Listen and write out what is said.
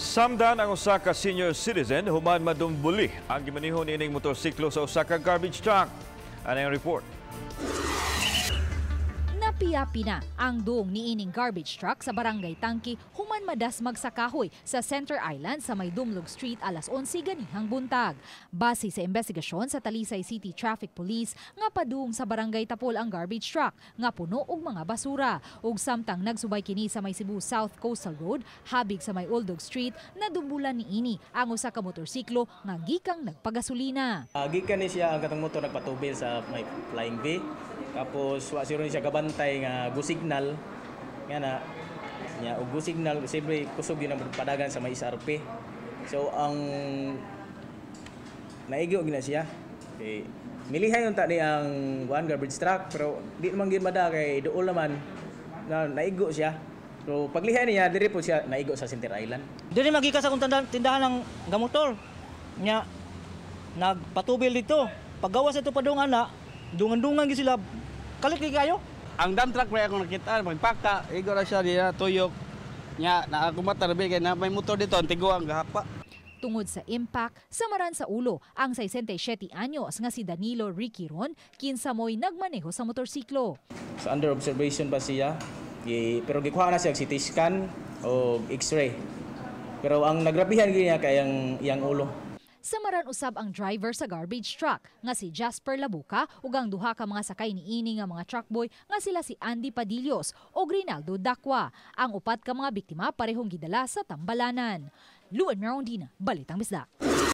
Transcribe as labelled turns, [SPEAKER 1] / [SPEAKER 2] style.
[SPEAKER 1] Samdan ang usa ka senior citizen human madumbuli ang gimaneho niining motorsiklo sa usa ka garbage truck. Ano ang report?
[SPEAKER 2] Napiyapi na ang duong niining garbage truck sa Barangay Tangki human madasmag sa kahoy sa Center Island sa may Dumlog Street alas 11 ganihang buntag. Base sa investigasyon sa Talisay City Traffic Police, nga padung sa Barangay Tapol ang garbage truck nga puno og mga basura. Ug samtang nagsubay kini sa may Cebu South Coastal Road habig sa may Uldog Street, nadumbulan niini ang usa ka motorsiklo nga gikang nagpagasolina.
[SPEAKER 3] Gikan ni siya ang katong motor, nagpatubil sa may Flying V. Tapos wa siguro ni siya gabantay nga go signal nga na nya og go signal, siyempre kusog yun ang padagan sa may SRP. So ang naigo gina siya. Okay. Milihay unta ni ang one garbage truck, pero di naman gyud mada kay duol naman na naigo siya. So paglihay niya diri po siya naigo sa Center Island.
[SPEAKER 4] Diri magika sa akong tindahan ng gamotor. Nya nagpatubil dito. Paggawas ito padung ana, dungan-dungan gyud sila. Kalit kay kayo.
[SPEAKER 5] Ang dump truck pre akong nakita, magpaka, igo ra siya diya tuyok. Nya na ako mata kay na may motor dito, ang tiguang gahapa.
[SPEAKER 2] Tungod sa impact, samaran sa ulo ang 67 anyos nga si Danilo Ricky Ron, kinsa mo'y nagmaneho sa motorsiklo.
[SPEAKER 3] So under observation pa siya. Pero gikuha na siya og CT scan o X-ray. Pero ang nagrabihan gyud niya kay ang iyang ulo.
[SPEAKER 2] Samaran usab ang driver sa garbage truck nga si Jasper Labuca ug ang duha ka mga sakay niini nga mga truckboy nga sila si Andy Padillos ug Rinaldo Dacua. Ang upat ka mga biktima parehong gidala sa tambalanan. Luan Merondina, Balitang Bisdak.